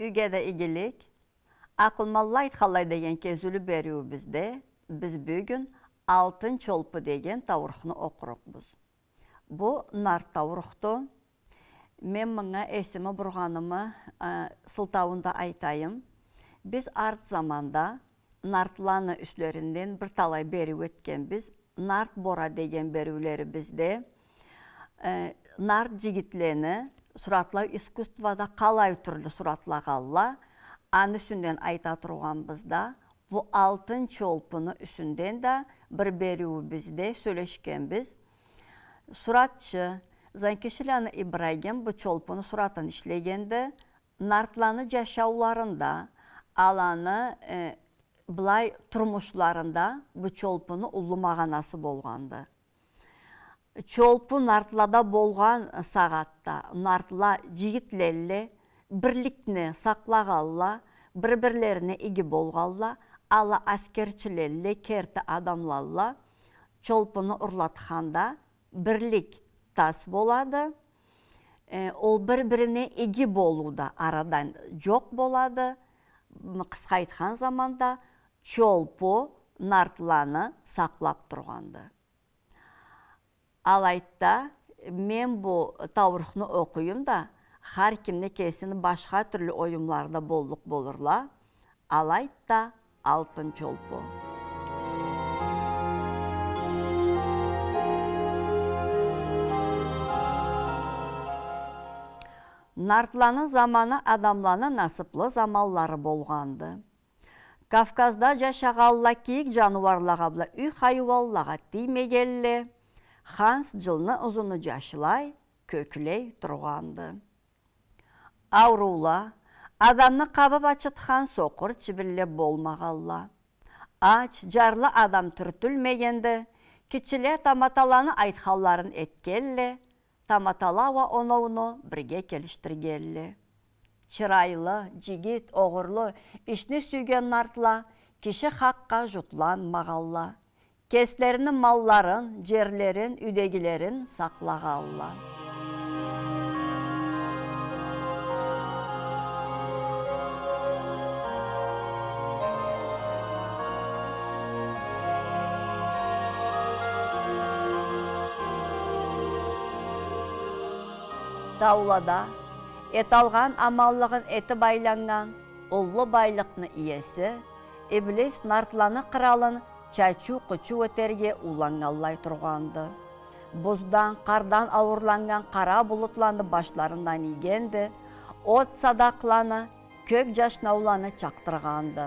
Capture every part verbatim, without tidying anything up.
Юйге да игилик. «Акъылманла айтханлай» деген кезиулю бериуюбюзде биз бюгюн «Алтын чолпу» деген таурухну окъурукъбуз. Бу нарт таурухду. Мен мынга эсими бургъанымы, э, сылтауун да айтайым. Биз арт заманда нартланы юслеринден бир талай бериу этгенбиз. «Нарт бора» деген бериулерибизде, э, нарт джигитлени суратлау искусствода къалай тюрлю суратлагъанла, аны юсюнден айта тургъанбыз да, бу «Алтын чолпуну» юсюнден да бир бериуюбюзде сёлешгенбиз. Суратчы Занкишиланы Ибрагим бу чолпуну суратын ишлегенди. Нартланы джашауларында, аланы, э, былай турмушларында бу чолпуну уллу магъанасы болгъанды. Чолпу нартлада болгъан сагъатда нартла джигитлелле бирликни сакълагъалла, бир-бирлерине иги болгъалла, ала аскерчилелле, керти адамлалла, чолпуну урлатханда бирлик тас болады. Э, ол бир-бирине иги болуу да арадан джокъ болады. М, къысха айтхан заманда, чолпу нартланы сакълап тургъанды. Алайды да, мен бу таурухну окъуюм да, хар кимни кесини башха тюрлю оюмлары да боллукъ болурла. Алайды да, «Алтын чолпу». Нартланы заманы адамланы насыплы заманлары болгъанды. Кавказда джашагъалла кийик джаныуарлагъа бла юй хайыуанлагъа тиймегелле, ханс джылны узуну джашылай, кёклей тургъанды. Ауруула, адамны къабып ачытхан сокъур чибинле болмагъалла. Ач, джарлы адам тюртюлмегенди, кичиле таматаланы айтханларын этгелле, таматала уа оноуну бирге келишдиргелле. Чырайлы, джигит, огъурлу, ишни сюйген нартла киши хакъгъа джутланмагъалла. Кеслерини малларын, джерлерин, юйдегилерин сакълагъалла. Таулада эталгъан аманлыгъын этип айланнган уллу байлыкъны иеси Иблис нартланы къыралын чачыу-къучуу этерге уланнганлай тургъанды. Буздан, къардан ауурланнган къара булутланы башларындан ийгенди, от садакъланы, кёк джашнауланы чакъдыргъанды.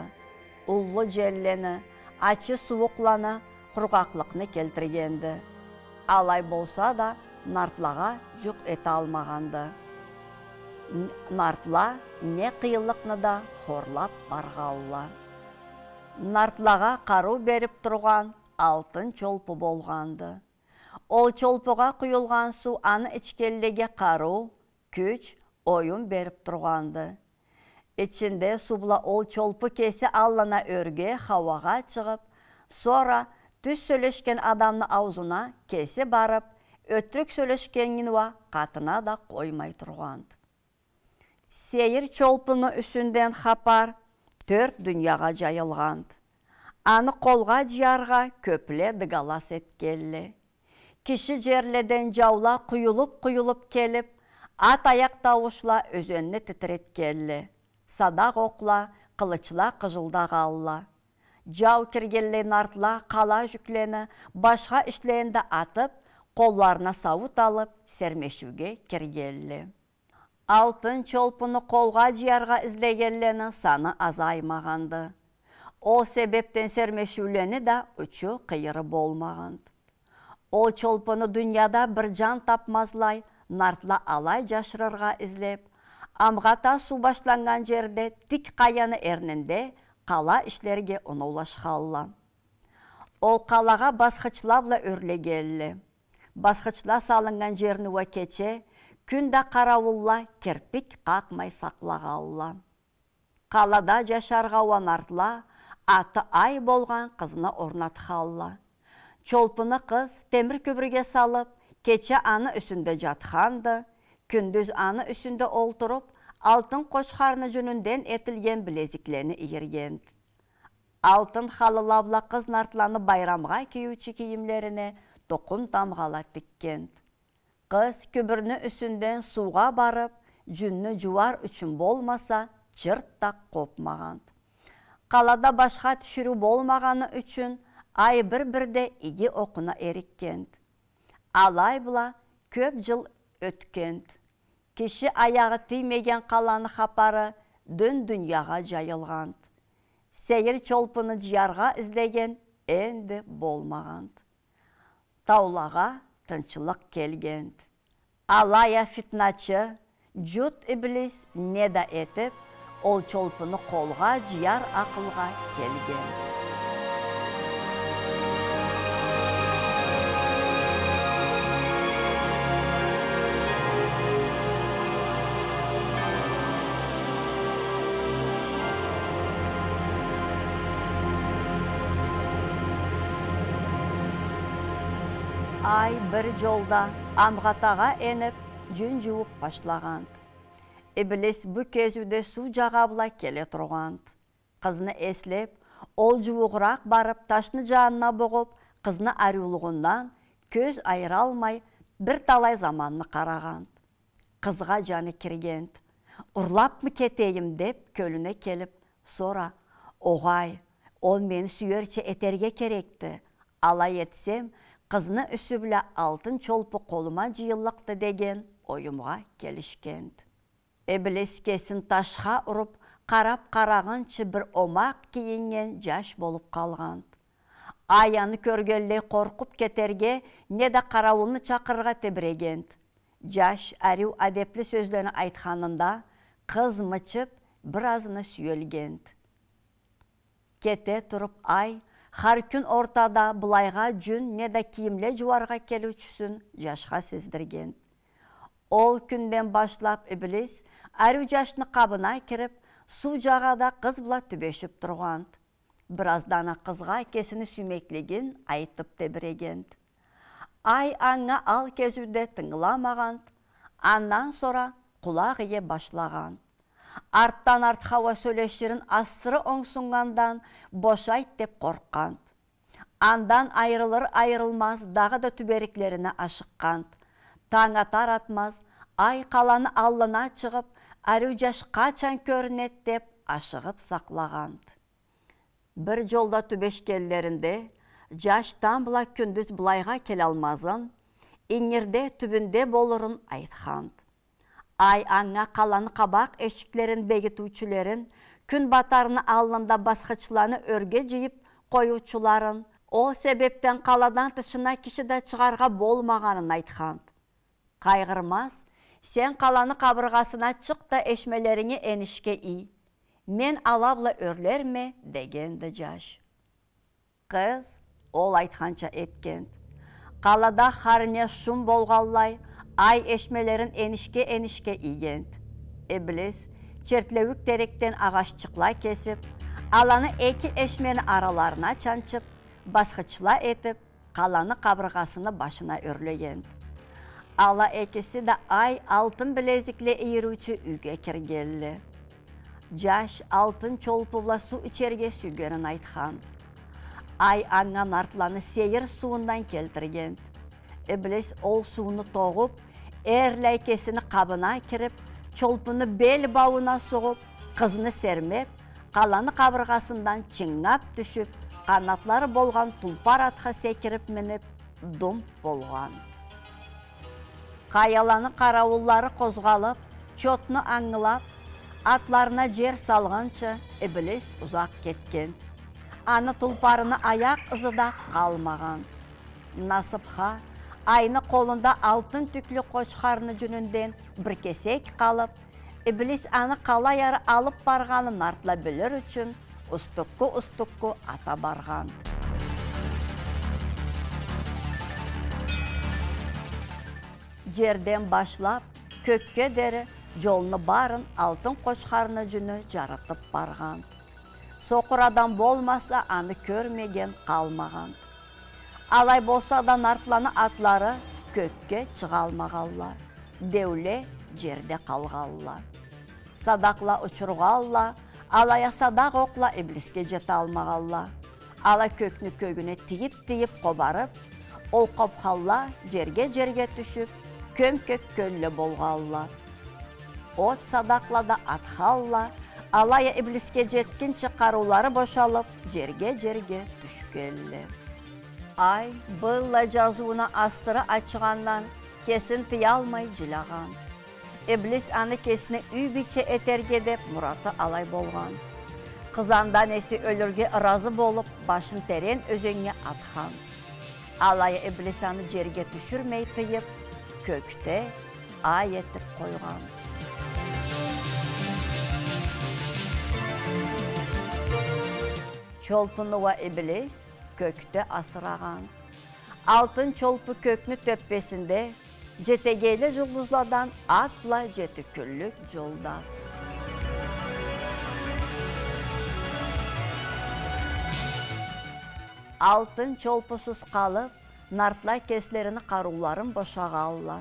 Уллу джеллени, ачы сууукъланы, къургъакълыкъны келтиргенди. Алай болса да, нартлагъа джукъ эталмагъанды. Н-, нартла не къыйынлыкъны да хорлап баргъалла. Нартлагъа къарыу берип тургъан алтын чолпу болгъанды. Ол чолпугъа къуюлгъан суу аны ичгенлеге къарыу, кюч, оюн берип тургъанды. Ичинде суу бла ол чолпу кеси аллына ёрге, хауагъа чыгъып, сора тюз сёлешген адамны аузуна кеси барып, ётюрюк сёлешгенин уа къатына да къоймай тургъанды. Сейир чолпуну юсюнден хапар тёрт дуниягъа джайылгъанды. Аны къолгъа джыяргъа кёпле дыгалас этгелле. Киши джерледен джаула къуюлуп-къуюлуп келип, ат аякъ тауушла ёзенни титиретгелле. Садакъ окъла, къылычла къыжылдагъалла. Джау киргенлей нартла къала джюклени, башха ишлени да атып, къолларына сауут алып, сермешиуге киргелле. Алтын чолпуну къолгъа джыяргъа излегенлени саны азаймагъанды. Ол себепден сермешиулени да учу-къыйыры болмагъанды. Ол чолпуну дунияда бир джан тапмазлай нартла алай джашырыргъа излеп, Амгъата суу башланнган джерде тик къаяны эрнинде къала ишлерге оноулашхалла. Ол къалагъа басхычла бла ёрлегелле. Басхычла салыннган джерни уа кече, кюн да къарауулла кирпик къакъмай сакълагъалла. Къалада джашаргъа уа нартла аты Ай болгъан къызны орнатхалла. Чолпуну къыз темир кюбюрге салып, кече аны юсюнде джатханды, кюндюз аны юсюнде олтуруп, алтын къочхарны жюнюнден этилген билезиклени ийиргенд. Алтын халыла бла къыз нартланы байрамгъа кийиучю кийимлерине тукъум тамгъала тикгенд. Къыз кюбюрню юсюнден суугъа барып, жюнню жууар ючюн болмаса, чырт да къопмагъанд. Къалада башха тиширыу болмагъаны ючюн, Ай бир-бирде иги окъуна эрикгенд. Алай бла кёп жыл ётгенд. Киши аягъы тиймеген къаланы хапары дюн дуниягъа жайылгъанд. Сейир чолпуну жыяргъа излеген энди болмагъанд. Таулагъа тынчлыкъ келгенд. Алай а фитначы, жут иблис не да этип, ол чолпуну къолгъа жыяр акъылгъа келген. Ай бир жолда Амгъатагъа энип, жюн жууп башлагъанд. Иблис бу кезиуде суу жагъа бла келе тургъанд. Къызны эслеп, ол жууугъуракъ барып, ташны жанына бугъуп, къызны ариулугъундан кёз айыралмай, бир талай заманны къарагъанд. Къызгъа жаны киргенд. Урлапмы кетейим деп кёлюне келип, сора: «Огъай, ол мени сюерча этерге керекди. Алай этсем, къызны юсю бла алтын чолпу къолума жыйыллыкъды», — деген оюмгъа келишгенд. Иблис кесин ташха уруп, къарап къарагъынчы бир омакъ кийиннген жаш болуп къалгъанд. Ай аны кёргенлей къоркъуп кетерге, не да къарауулну чакъырыргъа тебирегенд. Жаш ариу адепли сёзлени айтханында, къыз мычып, бир азына сюелгенд. Кете туруп Ай, хар кюн ортада былайгъа жюн не да кийимле жууаргъа келиучюсюн жашха сездиргенд. Ол кюнден башлап Иблис ариу жашны къабына кирип, суу жагъада къыз бла тюбешип тургъанд. Бир аздан а къызгъа кесини сюймеклигин айтып тебирегенд. Ай анга ал кезиуде тынгыламагъанд, андан сора къулакъ ие башлагъанд. Артдан артха уа сёлеширин асыры онгсуннгандан, бошайт деп къоркъгъанд. Андан айырылыр-айырылмаз дагъыда тюбериклерине ашыкъгъанд. Танг атар-атмаз Ай къаланы аллына чыгъып, ариу жаш къачан кёрюнед деп ашыгъып сакълагъанд. Бир жолда тюбешгенлеринде, жаш тамбла кюндюз былайгъа келалмазын, ингирде тюбюнде болурун айтханд. Ай анга къаланы къабакъ эшиклерин бегитиучюлерин, кюн батарны аллында басхычыланы ёрге жыйып къоюучуларын, ол себепден къаладан тышына киши да чыгъаргъа болмагъанын айтханд. «Къайгъырмаз, сен къаланы къабыргъасына чыкъ да, эшмелеринги энишге ий. Мен ала бла ёрлерме», — дегенди жаш. Къыз ол айтханча этгенд. Къалада хар не шум болгъанлай, Ай эшмелерин энишге-энишге ийгенд. Иблис чертлеуюк терекден агъаччыкъла кесип, аланы эки эшмени араларына чанчып, басхычла этип, къаланы къабыргъасыны башына ёрлегенд. Ала экиси да Ай алтын билезикле ийириучю юйге киргенле. Жаш алтын чолпу бла суу ичерге сюйгенин айтханд. Ай анга нартланы сейир сууундан келтиргенд. Иблис ол сууну тогъуп, эрлай кесини къабына кирип, чолпуну бел баууна сугъуп, къызны сермеп, къаланы къабыргъасындан чынгап тюшюп, къанатлары болгъан тулпар атха секирип минип, думп болгъанд. Къаяланы къараууллары къозгъалып, чотну ангылап, атларына жер салгъынчы, Иблис узакъ кетгенд. Аны тулпарыны аякъ ызы да къалмагъанд. Насыпха, Айны къолунда алтын тюклю къочхарны жюнюнден бир кесек къалып, Иблис аны къалай ары алып баргъанын нартла билир ючюн, устукку-устукку ата баргъанд. Жерден башлап, кёкге дери жолну барын алтын къочхарны жюню жарытып баргъанд. Сокъур адам болмаса, аны кёрмеген къалмагъанд. Алай болса да, нартланы атлары кёкге чыгъалмагъанла, деуле жерде къалгъанла. Садакъла учургъалла, алай а садакъ окъла иблисге джеталмагъалла. Ала кёкню кёгюне тийип-тийип къобарып, ол къобхалла джерге-джерге тюшюп, кём-кёк кёлле болгъалла. От садакъла да атхалла, алай а иблисге джетгинчи къарыулары бошалып, джерге-джерге тюшгелле. Ай быллай джазыуну асыры ачыгъандан, кесин тыялмай джылагъан. Иблис аны кесине юй бийче этерге деп мураты алай болгъан. Къыз андан эсе ёлюрге ыразы болуп, башын терен ёзеннге атхан. Алай а иблис аны джерге тюшюрмей тыйып, кёкде ай этип къойгъан. Чолпуну уа иблис кёкде асырагъан. Алтын чолпу кёкню тёппесинде, джетегейле джулдузладан ат бла джети кюнлюк джолда. Алтын чолпусуз къалып, нартла кеслерини къарыуларын бошагъалла.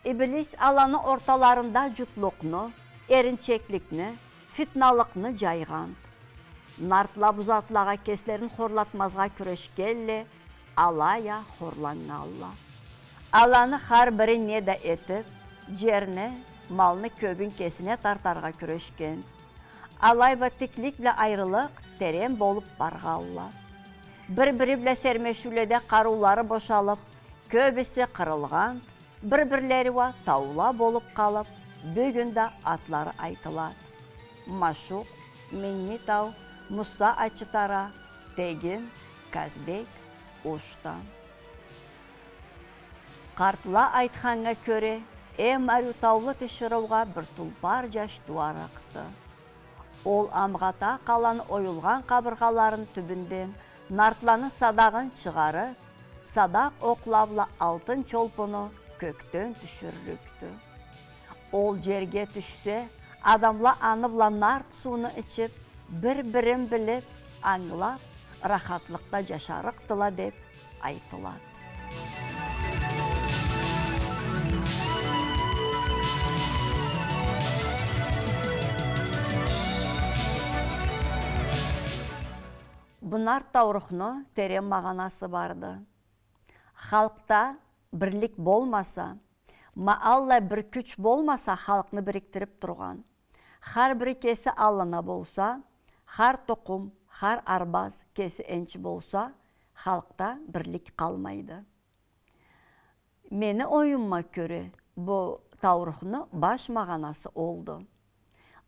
Иблис аланы орталарында джутлукъну, эринчекликни, фитналыкъны джайгъанд. Нартла бу затлагъа кеслерин хорлатмазгъа кюрешгелле, алай а хорланнгалла. Аланы хар бири не да этип, джерни, малны кёбюн кесине тартаргъа кюрешген. Алай бла тиклик бла айрылыкъ терен болуп баргъалла. Бир-бири бла сермешиуледе къарыулары бошалып, кёбюсю къырылгъанд, бир-бирлери уа таула болуп къалып, бюгюн да атлары айтылад. Машукъ, Минги тау, Мусса Ачытара, Тегин, Казбек, Ушта. Къартла айтханнга кёре, эм ариу таулу тиширыугъа бир тулпар джаш тууарыкъды. Ол Амгъата къаланы оюлгъан къабыргъаларыны тюбюнден нартланы садагъын чыгъарып, садакъ окъла бла алтын чолпуну кёкден тюшюрлюкдю. Ол джерге тюшсе, адамла аны бла нарт сууну ичип, бир-бирин билип, ангылап, рахатлыкъда джашарыкъдыла деп айтылад. Бу нарт таурухну терен магъанасы барды. Халкъда бирлик болмаса, ма аллай бир кюч болмаса халкъны бирикдирип тургъан, хар бири кеси аллына болса, хар тукъум, хар арбаз кеси энчи болса, халкъда бирлик къалмайды. Мени оюмма кёре, бу таурухну баш магъанасы олду.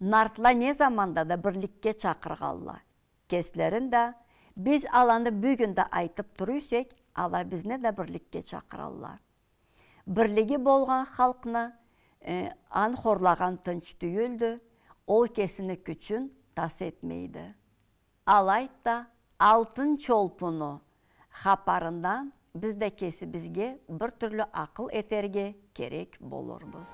Нартла не заманда да бирликге чакъыргъалла. Кеслерин да, биз аланы бюгюн да айтып тура эсек, ала бизни да бирликге чакъыралла. Бирлиги болгъан халкъны, э, аны хорлагъан тынч тюйюлдю, ол кесини кючюн тас этмейди. Алайды да, алтын чолпуну хапарындан биз да кесибизге бир тюрлю акъыл этерге керек болурбуз.